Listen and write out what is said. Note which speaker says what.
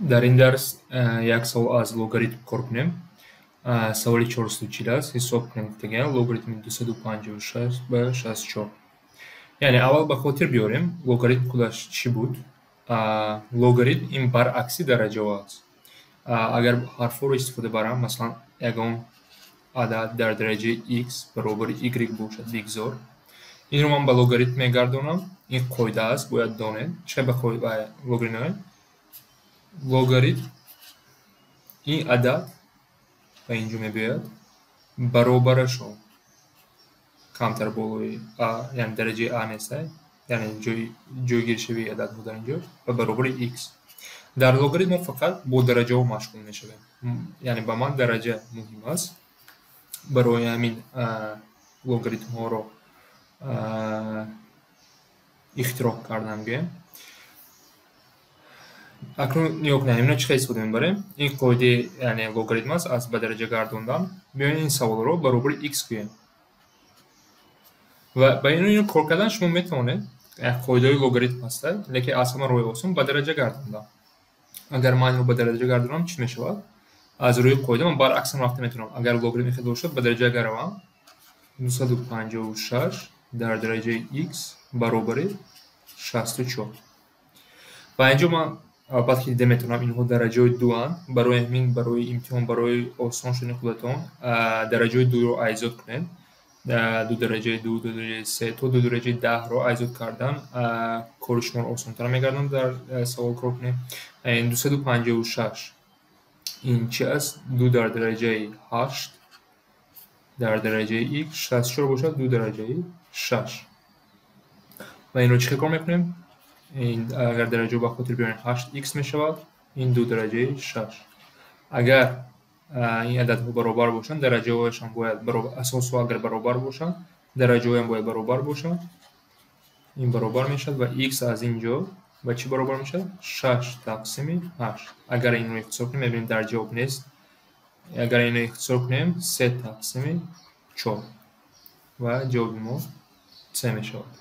Speaker 1: Дар ин дарс як савол аз логаритм кор кунем. Саволи 440 аст. Ҳисоб кунем гуфтагиам логаритми 256 ба 64. Яъне аввал ба хотир биёрем, логаритм худаш чӣ буд? Логаритм ин баръакси дараҷаҳо аст. Агар ҳарфҳоро истифода барам, масалан, ягон адад дар дараҷаи x баробари y бошад, бигзор. Инро ман ба логаритм мегардонам. Ин қоида аст, бояд донед. Чӣ ба логаритм? Логаритм ин адад ба инҷо мебиёяд, баробарашон камтар болои а, яъне дараҷаи а нест, яъне ҷойгиршавии ададҳо дар инҷо ва баробари x. Дар логаритм мо фақат бо дараҷаҳо машғул мешавем. Яъне ба ман дараҷа муҳим аст. Барои ҳамин логаритмҳоро ихтироъ кардан гӯем. Акнун нигоҳ кунед, ҳамино чӣ хел истифода мебарем? Ин қоидаи, яъне логаритм аст, аз ба дараҷа гардондан. Биёед, ин саволро баробари x гӯем. Ва ба ин кор кардан шумо метавонед, қоидаҳои логаритм ҳастад, лекин аз ҳама роҳи осон ба дараҷа гардондан. Агар ман инро ба дараҷа гардонам, чӣ мешавад? Аз рӯи қоида ман баръаксам рафта метавонам. Агар логаритм хел бошад, ба дараҷа агар равам, 256 дар дараҷаи x баробари 64. Ва инҷо ман албатта ки дида метавонам, инҳо дараҷаҳои дуанд. Барои ҳамин, барои имтиҳон, барои осон шудани худатон, дараҷаҳои дуро айзод кунед. Ду дараҷаи ду, ду дараҷаи се то ду дараҷаи 10-ро айзод кардан кори шуморо осонтар мегардонад дар савол кор кунед. 256 ин чи аст? Ду дар дараҷаи ҳашт дар дараҷаи x, 64 бошад ду дараҷаи шаш. Ва инро чӣ хел кор мекунем? Ин агар дараҷаро ба хотир биёрем, ҳашт x мешавад, ин ду дараҷаи шаш. Агар ин ададҳо баробар бошанд, дараҷаҳояшон бояд, асосҳо агар баробар бошанд, дараҷаҳоям бояд баробар бошанд. Ин баробар мешавад ва x аз ин ҷо ба чӣ баробар мешавад? Шаш тақсими ҳашт. Агар инро ихтисор кунем, мебинем, дар ҷавоб нест. Агар инро ихтисор кунем, се тақсими чор ва ҷавоби мо с мешавад.